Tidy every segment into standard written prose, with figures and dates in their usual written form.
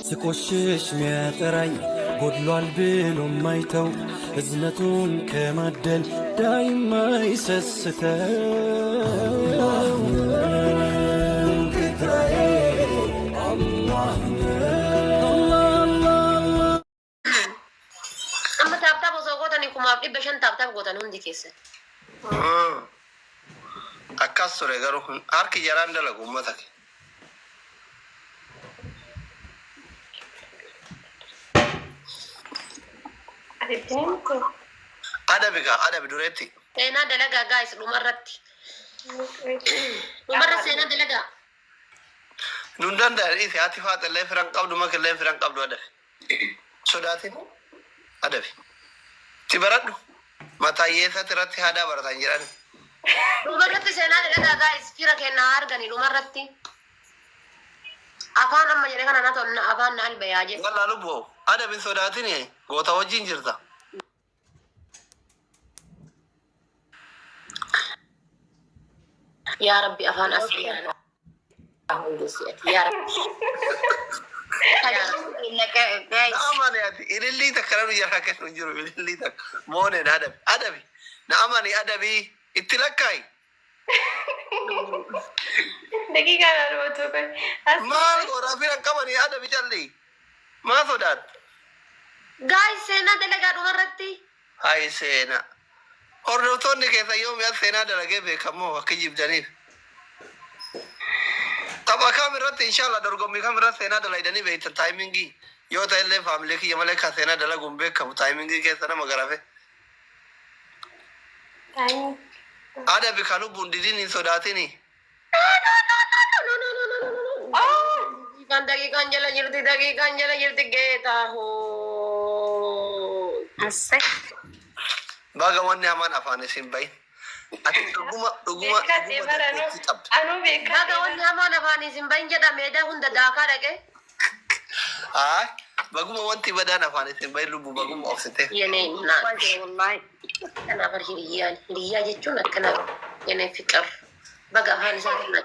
ስቆሽሽ ሚያጠራኝ ጎድሏል ብሎ ማይተው እዝነቱን ከማደል ዳይማ ይሰስተው Amma tap tap osoo gootanii 1500 tap tap gootan hundi keessan. Akkas ture garuu harki jaraan dalagu uummata kee. Ati deemte. Adabi kaa adabi dureetti. Seenaa dalagaa guys dhumarratti. Dhumarra seenaa dalagaa. Nun danda'an dhiise haati faaxillee firan qabdu makillee firan qabdu adabi. Sodaatin adabi. Itti baradhu. Mataa hiyyeessatti irratti haadaa baratan jedhan. Dhumarratti seenaa dalagaa guys fira kenna haa arganii dhumarratti. Afaan amma jedhe kana na tonna afaan na albayaa jedhe. Wallaa lubbu adabi hin sodaatin goota wajjin jirta. Yaa Rabbi afaan asii yaa hundeessi ati yaa Rabbi. Yaa Rabbi. Guys. Na amani ati ilillii takka namni jaraa kennu hin jiru ilillii takka. Mooneen adabi adabi. Na amani adabi itti lakkaayi. Daqiiqaa lama tokko. As Maal godhaa firan qabanii adabi calli. Maa sodaatta? Guys seenaa dalagaa dhumarratti. Hayi seenaa. Hordoftoonni keessa yoomi as seenaa dalagee beekamoo akka jibdaniif. Tapha kam irratti inshallah dorgommii kam irratti seenaa dalaydanii beektan timingii yoo ta'e illee family kiyya malee kan seenaa dalaguun beekamu timingii keessa nama garafe. Adabi kan lubbuun didin hin sodaatini. Daqiiqaan daqiiqaan jala jirti daqiiqaan jala jirti geetaa hoo. Asai. Baga wanni hamaan afaan isin bahin. Ati dhuguma dhuguma Beekadhee dhuguma baranuu. dandeettii qabda. Anuu Baga beekadhee wanni hamaan afaan isin bahin jedha meedaa hunda daakaa dhaqe. Haa baguma wanti badaan afaan isin bahin lubbu baguma obsite. Yenee naa. Wallahi. Kanaaf hiriyyaan hiriyyaa jechuun akkana yenee fiqir. Baga afaan isaa kennaa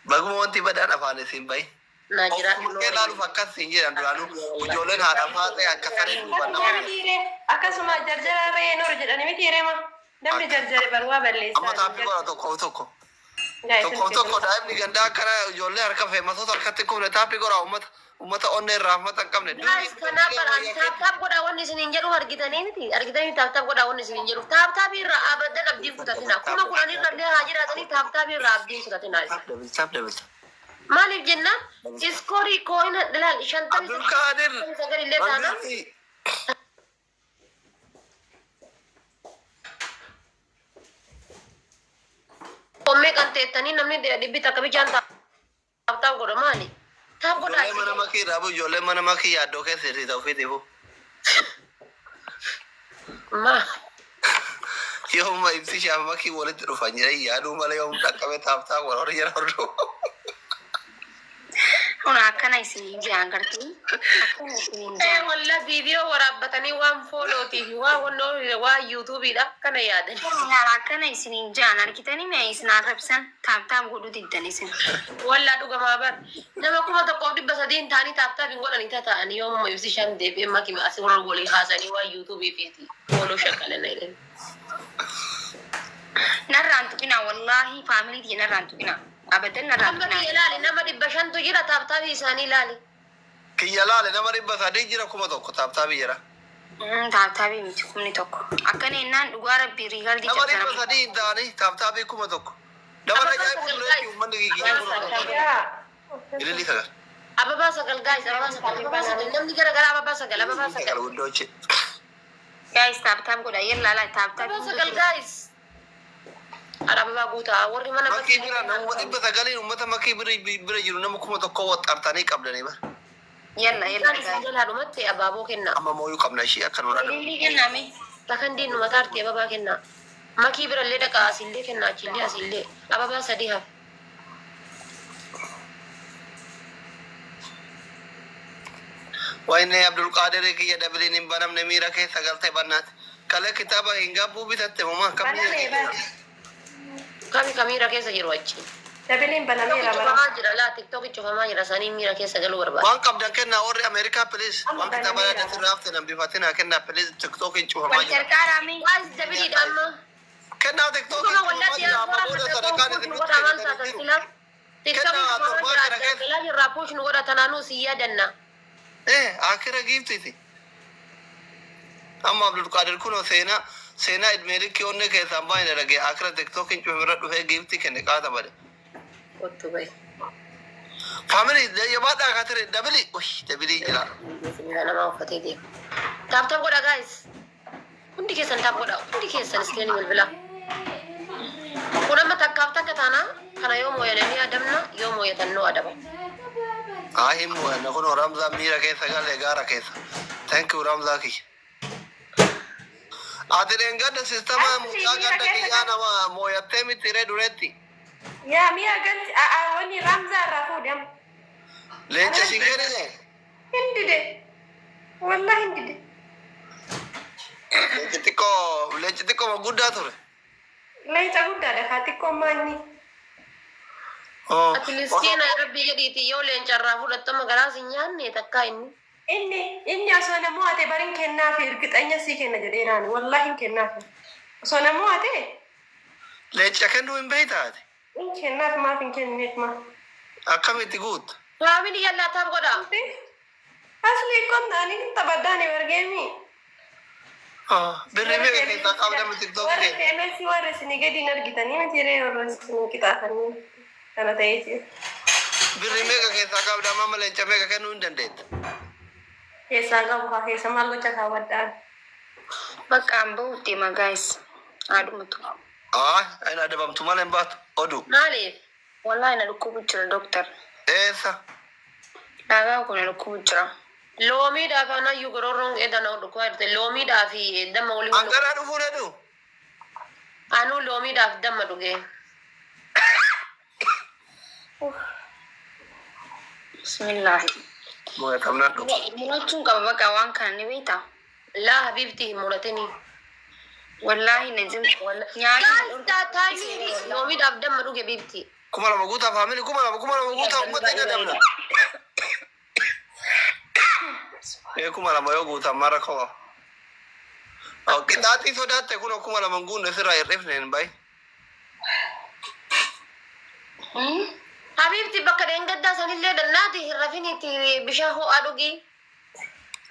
Baguma wanti badaan afaan isin bahin. naa jiraadhu. Of kee laaluuf akkas hin jedhan duraanuu ijoolleen haadha faaxee akka saree duuban Akkasuma nama. mitiiree akkasuma jarjara re'ee noor jedhani mitiiree ma namni jarjare barwaa Amma balleessaa. taappii godha tokkoof tokko. Tokkoof tokko daa'imni gandaa akkana ijoollee harka feematoota harkatti kufne taappii godha uummata uummata onnee irraa uummata hin qabne. Guys kanaaf baraan tap tap godhaa wanni isiniin jedhu argitanii miti argitanii tap tap godhaa wanni isiniin jedhu tap tap irraa abadan abdiin kutatina 10,000 irra illee haa jiraatanii tap tap irraa abdiin kutatina isin. Double tap double tap. Maaliif jennaan score coin ilaal shantamii Abdulqaadir sagal illee taanaan Mangisti kommee kan teettanii namni dhibbi takka bichaan tap tap godha maali? Tap godhaa Ijoollee mana makii irraa bu'u ijoollee mana makii yaaddoo keessa hirriita ofiitiifu. Ma Yooma ibsi shaaf makii walitti dhufan jedhee yaaduu malee yoom dhaqqabe tap tap godha warri jala hordofu. Kun akkana isin jaan gartee. Akkana isin Eh jaan. walla viidiyoo waraabbatanii waan foolootii fi waan wannoo waan YouTubeiidha kana yaadan. Akkana isin jaan argitanii mee isin arrabsan tap tap godhuu diddan isin. Wallaa dhugamaa bar nama 1300 hin taanii tap tap hin godhanii tataa'anii yoomuma ibsi shan deebi'ee makima asii warra walii haasanii waan YouTubeii fi follow shakkalan jedhan. Narraan tuqinaa wallaahi family tiyya narraan tuqinaa. Abadan narraan Amma tuqinaa. kiyya ilaali nama 500tu jira tap tapii isaanii ilaali. Kiyya laale nama 300 jira 1000 tap tapii jira. Tap tapii miti 10,000. Akkana jennaan dhugaa rabbii recordii Nama dhibba cabsana. sadii hin ta'anii tap tapii 1000. Nama Ababaa ajaa'ibu sagal dureetti guys. uummanni kiyya Ababaa kun. sagal. Yaa. Ililli sagal. Ababaa sagal guys ababaa sagal ababaa sagal namni gara gara ababaa sagal ababaa Sagal sagal. guddoochi. Guys tap tap godha yallaa laa tap tap. Ababaa sagal guys. Ara ababaa guutaa warri mana Makii bira nama 900n uummata makii bira bira jiru nama 1000 waxxartanii qabdanii bara. Yalla yalla Isaan isin guys. jalaa dhumatti abaaboo kenna. Amma mooyuu qabna ishii akka nuun adabu. Ilillii kenname. Sakandiin nu mataarti ababaa kenna. Makii birallee dhaqaa asillee kenna achillee asillee ababaa sadii hafe. Wayne Abdulqaadir kiyya doubleiin hin banamne miira keessa galtee bannaati. Kalee kitaaba hin gabbuu bitatte moo akkam miira Banamee keessa bara. galte? Kami kamiira keessa jiru achi. Doubleiin banameera TikTok bara. cufamaa jira laa, TikTok cufamaa jira, sanii miira keessa galuu barbaada. Waan qabdan kennaa warri Ameerikaa, please. Amma Waan kitaaba banameera. yaadatti raafte nan bifatina kennaa, please. TikTokiin cufamaa Wal jira. gargaaraami. Guys, doubleiidha amma. Kennaa, TikTokiin Kuma cufamaa wallatti jira. Amma yaa booda sadaqaan isin nutti godha maal kennitan hin taatan jiru. sila. TikTok Kennaa cufamaa torbaan jira, kana keessa. galaa irraa push nu godha, tanaanuu si yaadanna. Eh, akira giiftiti. Amma Abdulqaadir kunoo seenaa Idmeelikii onnee keessaan baay'ee dhagee akira TikTokiin cufamirra dhufee giiftii kenne qaata bade. Kottu bahi. Family yabaadhaa kaatire double. Uy, double jira. Nama uffatee deema. Tap tap godha, guys. Hundi keessan tap godha. Hundi keessan iskeenii bilbilaa. Kun amma takkaaf takka taanaa kana yoo mooyanii adabna, yoo mooyatan nu adaba. Haa himu na kunoo Ramzaa miira keessa galee gaara keessa. Thank you, Ramzaa kiyya. Ati dheengadda sistama mucaa ganda kiyyaa nama mooyattee miti ree duretti. Yaa mi'a galti wanni Ramzaa irraa fuudhe amma. Leenca si kennine. Hin dide. Wallahi hin dide. Leenci xiqqoo, leenci xiqqoo guddaa ture. Leenca guddaadha kaa xiqqoo maanni. Oh. Ati miskiina, rabbii jedhiiti yoo leencarraa fudhattama garaa si nyaanne takkaa inni. Inni osoo nama ate barin kennaafi irgixanya sii kenna jedheeraan, wallahi hin kennaafi. Osoo nama ate Leenca kennuu hin beektaate. hin kennaaf, maaf hin kennineef maa. Akkamitti guutta? Family, yallaa tap godha. Asli qonnaan hin taphadhaan bargeemi. Birrii meeqa keessaa qabdama TikTok Warri keessa? FMS warri isinii gadi hin argitanii miti ree, warra isinii qixaafanii kana ta'ee jira. Birrii meeqa keessaa qabda amma, leenca meeqa kennuu hin dandeetta? Keessaa qabu haa keessa maal gocha kaawwadhaan. Bakka an bahuuf deema, guys. Haadhumatu. Ah, inni adabamtu malee hin baatu. Oduu. Maaliif? Wallahi na dhukkubu jira, doctor. Eessa? Dhagaa kun na dhukkubu jira. Loomiidhaaf anayyuu gororroon edana dhukkubaa jirte, loomiidhaa fi damma walii wal Angaraa dhufuu dhedhu. Anuu loomiidhaaf damma dhugee. Bismillaahi. Moo'atamnaan dhufu. Murachuun qaba bakka waan kana ni beektaa? Laa habiibti, hin muratini. Wallaahi na jim. Nyaata Guys, taayimii loomiidhaaf damma dhuge biibti. 2000 guutaa, family, 2000, 2000 guutaa, uummata hin adabna. Ee, 2000 yoo guutan mara koo. Qixaaxii sodaatte, kun 2000 hin guunne sirraa hir'ifne hin bahin. Habiibti, bakka dheengaddaa sanillee dannaati hin rafiniitti bishaan ho'aa dhugi.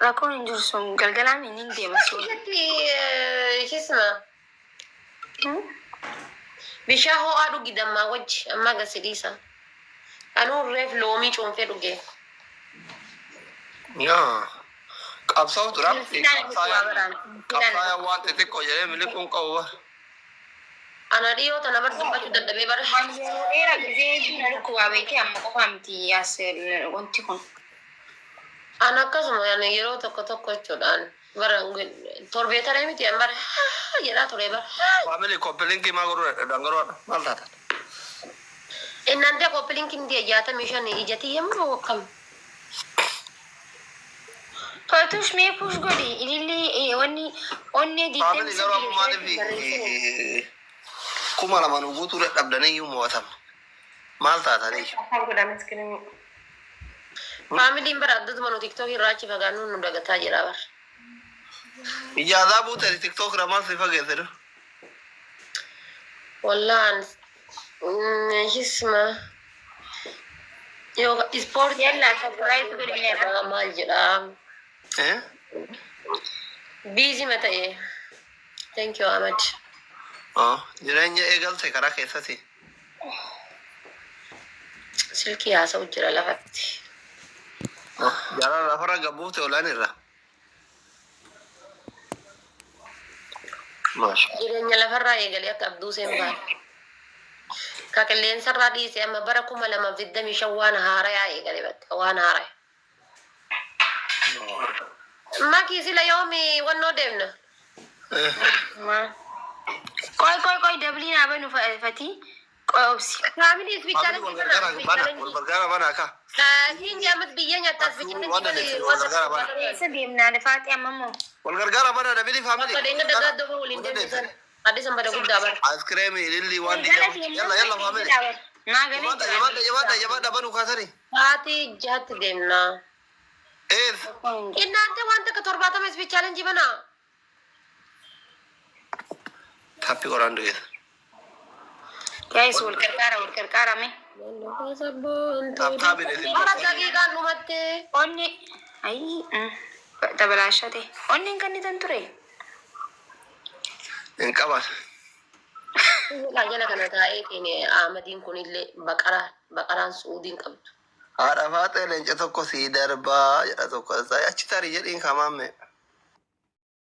Rakkoon hin jiru, sun galgalaan hin deema sun. Itti hisma. Bishaan ho'aa dhugi dammaa wajji ammaa gasi dhiisa. Anuu reef loomii cuunfee dhuge. Yaa. Qabsaa'utu rabbi qabsaa'aa waan xixiqqoo jedhee miliquun qabu bara. Ana dhiyoo tana bar dubbachuu dadhabee bara. Waan yeroo dheeraa gisee hedduu na dhukkubaa beekee, amma qofaa miti as wanti kun. Ana akkasuma ani yeroo tokko tokko jechuudhaan bara torbee taree miti an bara jedhaa ture bara. Family, copy linkii maa godhuu dhangaroodha maal taatan? Innaan copy linkiin diya 65 ijatii yemmuu akkam. Fatush, mee push godhi ililli wanni onnee Family, digdami garuu amma maaliif 2000 nu guutuu dadhabdanii iyyuu mo'atamne? Maal taatanii? Afaan godhame iskiriinii. Familyn bara addatuma nu TikTok irraa achi fagaannu nu dagataa jira bara. Ijaazaa buute, TikTok irraa maal si fageesse dur? Wallaan hisma yoo ispoortii Yalla, surprise godhi mee. Maal jedhaa? Eh? Busy ma ta'e. Thank you, Ahmad. Oh, jireenya eegalte karaa keessatti. Silkii haasa'u jira lafatti. Oh, jaalala lafarra gabbuufte olaan irra. Maasha. Jireenya lafarraa eegalee akka abduu seen baane. Ka qilleensarraa dhiise amma bara 2025 waan haarayaa eegale, bakka waan haaraya. Makii, sila yoomi wannoo deemna? Eh, Qoy, qoy, qoy, double naa banu fatii qoy obsi. Family, Family, wal gargaara bana, wal gargaara bana akka. Kingi ammas biyya nyaataas Waan dandeessu wal gargaara bana. Eessa deemnaa faaxee amma immoo? Wal gargaara bana, double, family. Bakka dheenga daggaa waliin deemsisan. Addis bada guddaa bara. Ice cream, ililli waan Galgala diidama. Yalla, yalla, family. deemnaa. Naa galee Jabaadha jira. jabaadha jabaadha jabaadha banuu kaasanii. Sa'aatii 6tti deemna. Ees. Innaante waan takka 70 speed challenge banaa. Taappii qoraan du'eessa. Guys, wal qarqaara, wal qarqaara mee. Tap taapiin isin. Bara daqiiqaan dhumatte. Onni ayi dabalaashate. Onni hin kennitan ture. Hin qaban. Jala kana taa'eetiin Ahmadiin kunillee baqaraa baqaraan Suudiin qabdu. Haadha faaxee leenca tokko sii darbaa jedha tokko. Achi tarii jedhiin kamaamme.